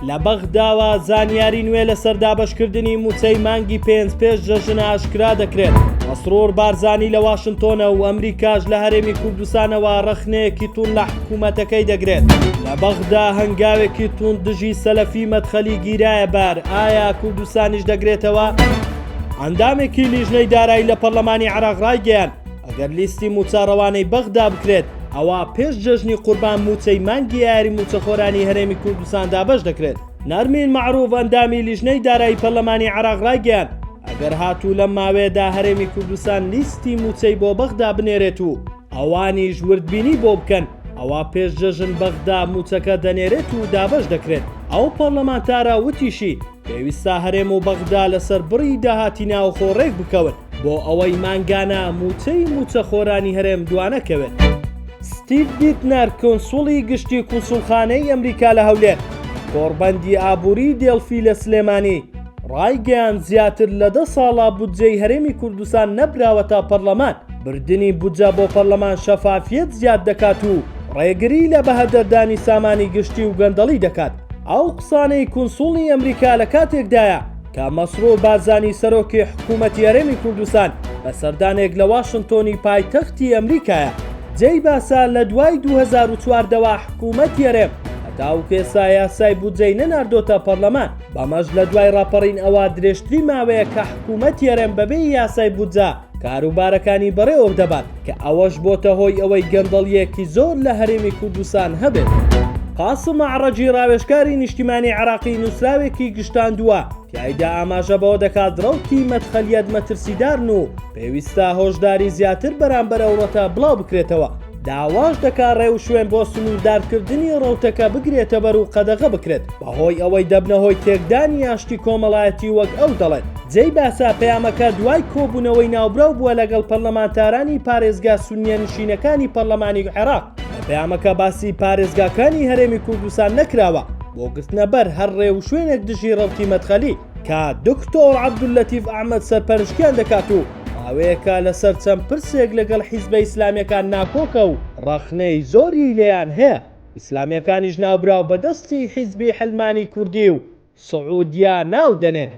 لە بەغداوە زانیاری نوێ لەسەر دابەشکردنی مووچەی مانگی پێنج پێش جەژن ئاشکرا دەکرێت. مەسرور بارزانی لە واشنتۆنە و ئەمریکاش لە هەرێمی کوردستانەوە ڕەخنەیەکی توند لە حکوومەتەکەی دەگرێت. لە بەغدا هەنگاوێکی توند دژی سەلەفی مەدخەلی گیرایە بار، ئایا کوردستانیش دەگرێتەوە؟ ئەندامێکی لیژنەی دارایی لە پەرلەمانی عێراق ڕایگەیاند، ئەگەر لیستی مووچە ڕەوانەی بەغدا بکرێت، ئەوا پێش جەژنی قوربان مووچەی مانگی ئایاری مووچەخۆرانی هەرێمی کوردستان دابەش دەکرێت. نەرمین مەعروف ئەندامی لیژنەی دارایی پەرلەمانی عێراق ڕایگەیاند، ئەگەر هاتوو لەم ماوەیەدا هەرێمی کوردستان لیستی مووچەی بۆ بەغدا بنێرێت و ئەوانیش وردبینی بۆ بکەن، ئەوا پێش جەژن بەغدا مووچەکە دەنێرێت و دابەش دەکرێت. ئەو پەرلەمانتارە وتیشی، پێویستە هەرێم و بەغدا لەسەر بڕی داهاتی ناوخۆ ڕێکبکەون بۆ ئەوەی مانگانە مووچەی مووچەخۆرانی هەرێم دوانەکەوێت. ستیڤ بیتنەر، کونسوڵی گشتی کونسوڵخانەی ئەمریکا لە هەولێر، کۆڕبەندی ئابووری دێڵفی لە سلێمانی، ڕایگەیاند زیاتر لە دە ساڵە بودجەی هەرێمی کوردستان نەبراوەتە پەرلەمان، بردنی بودجە بۆ پەرلەمان شەفافیەت زیاد دەکات و ڕێگری لە بەهەدەردانی سامانی گشتی و گەندەڵی دەکات. ئەو قسانەی کونسوڵی ئەمریکا لە کاتێکدایە کە مەسرور بارزانی سەرۆکی حکوومەتی هەرێمی کوردستان بە سەردانێک لە واشنتۆنی پایتەختی ئەمریکایە. جێی باسە لە دوای 2014 وە حکوومەتی هەرێم هەتاوەکو ئێستا یاسای بودجەی نەناردۆتە پەرلەمان، بەمەش لە دوای ڕاپەڕین ئەوە درێژترین ماوەیە کە حکوومەتی هەرێم بەبێ یاسای بودجە کاروبارەکانی بەڕێوە دەبات، کە ئەوەش بۆتە هۆی ئەوەی گەندەڵییەکی زۆر لە هەرێمی کوردستان هەبێت. قاسم ئەعرەجی ڕاوێژکاری نیشتیمانی عێراقی نووسراوێکی گشتاندووە، تیایدا ئاماژە بەوە دەکات ڕەوتی مەدخەلیەت مەترسیدارن و پێویستە هۆشداری زیاتر بەرامبەر ئەو ڕەتە بڵاو بکرێتەوە، داواش دەکات ڕێوشوێن بۆ سنووردارکردنی ڕەوتەکە بگرێتەبەر و قەدەغە بکرێت بەهۆی ئەوەی دەبنە هۆی تێکدانی ئاشتی کۆمەڵایەتی وەک ئەو دەڵێت. جێی باسە پەیامەکە دوای کۆبوونەوەی ناوبراو بووە لەگەڵ پەرلەمانتارانی پارێزگا سوننیە نشینەکانی پەرلەمانی عێراق، لە پەیامەکە باسی پارێزگاکانی هەرێمی کوردستان نەکراوە بۆ گرتنەبەر هەر ڕێوشوێنێک دژی ڕەوتی مەدخەلی کە دکتۆر عەبدوللەتیف ئەحمەد سەرپەرشتیان دەکات و ماوەیەکە لەسەر چەند پرسێک لەگەڵ حیزبە ئیسلامیەکان ناکۆکە و ڕەخنەی زۆری لێیان هەیە، ئیسلامیەکانیش ناوبراو بە دەستی حیزبی حلمانی کوردی و سعودیە ناو دەنێن.